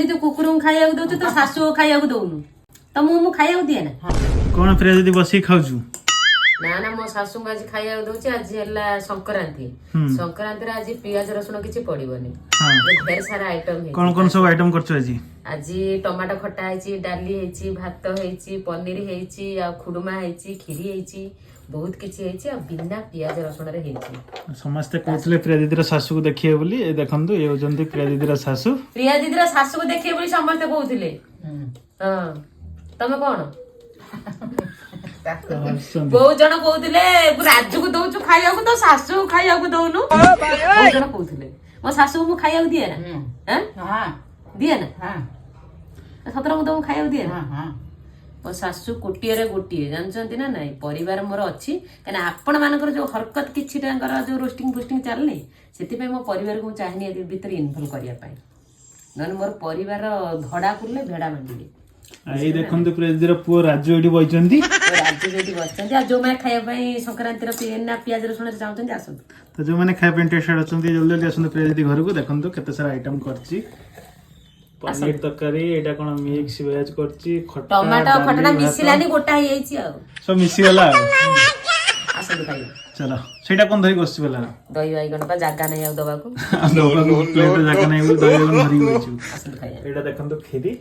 ତୁ କୁକୁରଙ୍କୁ ଖାଇବାକୁ ଦଉଛୁ, ତୋ ଶାଶୁ ଖାଇବାକୁ ଦଉନୁ। ତ ମୁଁ ଖାଇବାକୁ ଦିଏ ନା? କଣ ପ୍ରିୟା ଦିଦି, ବସିକି ଖାଉଛୁ? ନା ନା, ମୋ ଶାଶୁଙ୍କୁ ଆଜି ଖାଇବାକୁ ଦଉଛି। ଆଜି ହେଲା ସଂକ୍ରାନ୍ତି। ସଂକ୍ରାନ୍ତିରେ ଆଜି ପିଆଜ ରସୁଣ କିଛି ପଡିବନି। ଢେର ସାରା ଆଇଟମ ହେଇଛି। କଣ କଣ ସବୁ ଆଇଟମ କରୁଛୁ ଆଜି? ଆଜି ଟମାଟୋ ଖଟା ହେଇଛି, ଡାଲି ହେଇଛି, ଭାତ ହେଇଛି, ପନିର ହେଇଛି, ଆଉ ଖୁଡୁମା ହେଇଛି, ଖିରି ହେଇଛି, ବହୁତ କିଛି ହେଇଛି ଆଉ ବିନା ପିଆଜ ରସୁଣରେ ହେଇଛି। ସମସ୍ତେ କହୁଥିଲେ ପ୍ରିୟା ଦିଦିର ଶାଶୁକୁ ଦେଖିବେ ବୋଲି। ଏ ଦେଖନ୍ତୁ, ଇଏ ହଉଛନ୍ତି ପ୍ରିୟା ଦିଦିର ଶାଶୁ। ପ୍ରିୟା ଦିଦିର ଶାଶୁକୁ ଦେଖିବେ ବୋଲି ସମସ୍ତେ କହୁଥିଲେ। ହଁ, ତମେ କଣ? ତ ହସୁଛନ୍ତି। ବହୁତ ଜଣ କହୁଥିଲେ, ରାଜୁକୁ ଦଉଛୁ ଖାଇବାକୁ, ତ ଶାଶୁକୁ ଖାଇବାକୁ ଦଉନୁ। ବହୁତ ଜଣ କହୁଥିଲେ। ମୋ ଶାଶୁକୁ ମୁଁ ଖାଇବାକୁ ଦିଏ ନା? ଆଁ? ହଁ। ଦିଏ ନା? ହଁ। ସତରେ ମୁଁ ତମକୁ ଖାଇବାକୁ ଦିଏ ନା? ହଁ। ମୋ ଶାଶୁ କୋଟିଏରେ ଗୋଟିଏ, ଜାଣିଛନ୍ତି ନା ନାଇଁ? ପରିବାର ମୋର ଅଛି। କାହିଁକିନା ଆପଣ ମାନଙ୍କର ଯୋଉ ହରକତ କିଛି ତାଙ୍କର ଯୋଉ ରୋଷ୍ଟିଂ ଫୋଷ୍ଟିଂ ଚାଲିନି, ସେଥିପାଇଁ ମୋ ପରିବାରକୁ ମୁଁ ଚାହେଁନି ଏ ଭିତରେ ଇନଭଲ୍ଭ କରିବା ପାଇଁ। ନହେଲେ ମୋର ପରିବାର ଧଡା କୁଲେ ଭେଡା ବାନ୍ଧିବେ। ଆଉ ଏଇ ଦେଖନ୍ତୁ, ପ୍ରିୟା ଦିଦିର ପୁଅ ରାଜୁ ଏଇଠି ବଇଛନ୍ତି। ରାଜୁ ଯୋଉଠି ବସିଛନ୍ତି। ଆଉ ଯୋଉମାନେ ଖାଇବା ପାଇଁ ସଂକ୍ରାନ୍ତିର ନା ପିଆଜ ରସୁଣରେ ଚାହୁଁଛନ୍ତି, ଆସନ୍ତୁ। ତ ଯୋଉମାନେ ଖାଇବା ପାଇଁ ଇଣ୍ଟରେଷ୍ଟେଡ ଅଛନ୍ତି, ଜଲ୍ଦି ଜଲ୍ଦି ଆସନ୍ତୁ ପ୍ରିୟା ଦିଦି ଘରକୁ। ଦେଖନ୍ତୁ କେତେ ସାରା ଆଇଟମ କରିଛି। ପନିର ତରକାରୀ, ଏଇଟା କଣ ମିକ୍ସ ଭେଜ କରିଛି, ଖଟା, ଟମାଟୋ ଡାଲି, ଖଟାଟା ଭାତ। ମିଶିଲାନି, ଗୋଟା ହେଇଯାଇଛି ଆଉ। ସବୁ ମିଶିଗଲା ଆଉ। ଆସନ୍ତୁ ଖାଇବେ। ଚାଲ, ସେଇଟା କଣ ଧରିକି ବସିଛୁ ବେଲା? ଦହି ବାଇଗଣ ପା, ଜାଗା ନାହିଁ ଆଉ ଦବାକୁ। ଦବାକୁ ପ୍ଲେଟ ଜାଗା ନାହିଁ ବୋଲି ଦହି ବାଇଗଣ ଧରିକି ବସିଛୁ। ଆସନ୍ତୁ ଖାଇବା। ଏଇଟା ଦେଖନ୍ତୁ ଖିରି।